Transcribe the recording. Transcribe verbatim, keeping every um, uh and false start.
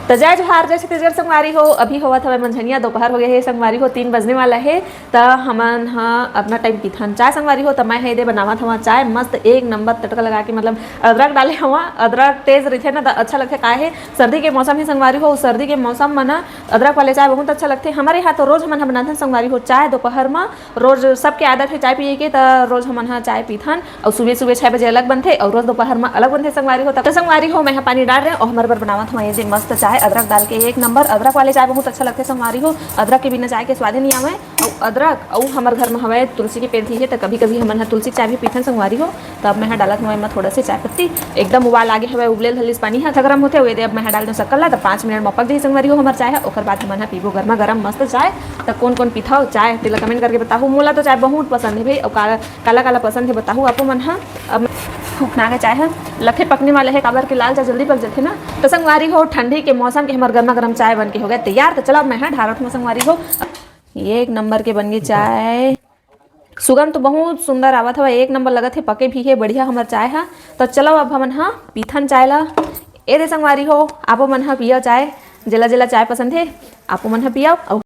त जय जोहार, जय छत्तीसगढ़ संगवारी हो। अभी होवत हवय मंझनिया, दोपहर हो गए हे संगवारी हो, तीन बजने वाला हे। त हमन ह अपना टाइम पीथन चाय संगवारी हो। त मैं ह एदे बनावत हवं चाय, मस्त एक नंबर तड़का लगा के, मतलब अदरक डाले हवं। अदरक तेज रहिथे ना, त अच्छा लगथे। काहे, सर्दी के मौसम हे संगवारी हो, सर्दी के मौसम म ना अदरक वाले चाय बहुत अच्छा लगथे। हमर यहाँ तो रोज हमन ह बनाथन संगवारी हो चाय दोपहर म। रोज सबके आदत हे चाय पिए के, त रोज हमन ह चाय पीथन। अउ सुबह सुबह छह बजे अलग बनथे अउ रोज दोपहर म अलग बनथे संगवारी हो। त संगवारी हो, मैं ह पानी डाल रहे हूँ अउ हमर बर बनावत हवं एदे मस्त चाय, अदरक डाल के एक नंबर। अदरक वाले चाय बहुत अच्छा लगथे संगवारी हो, अदरक के बिना चाय के स्वादे नहीं आवे। अउ अदरक अउ हमर घर म हवय तुलसी के पेड़ भी हे, त कभी कभी हमन ह तुलसी के चाय भी पीथन संगवारी हो। त अब मैं ह डालत हवं एमा थोड़ा से चाय पत्ती। एकदम उबाल आगे हवय, उबले ल धर लिस पानी ह, अच्छा गरम होथे। एदे अब मैं ह डाल दूं शक्कर ला, त पाँच मिनट म पक जाही संगवारी हो हमर चाय ह। ओकर बाद हमन ह पीबो गरमा गरम मस्त चाय। त कोन कोन पीथव चाय, तेला कमेंट करके बताहू। मोला तो चाय बहुत पसंद हे भाई, अउ काला काला काला पसंद हे, बताहू आपो मन ह। अब फूकना के चाय ह, लखे पकने वाला हे, काबर के लाल चाय जल्दी पक जाथे ना। त संगवारी हो, ठंडी के मौसम के हमर गरमा गरम चाय बन के हो गए तैयार। त चलो, अब मैं ह ढारत हूँ संगवारी हो। एक नंबर के बन गई चाय। सुगंध तो बहुत सुंदर आवत हवय, एक नंबर लगत हे, पके भी हे बढ़िया हमर चाय ह। त चलो, अब हमन ह पीथन चाय ला। एदे संगवारी हो, आपो मन ह पियो चाय, जेला जेला चाय पसंद हे, आपो मन ह पियो। अउ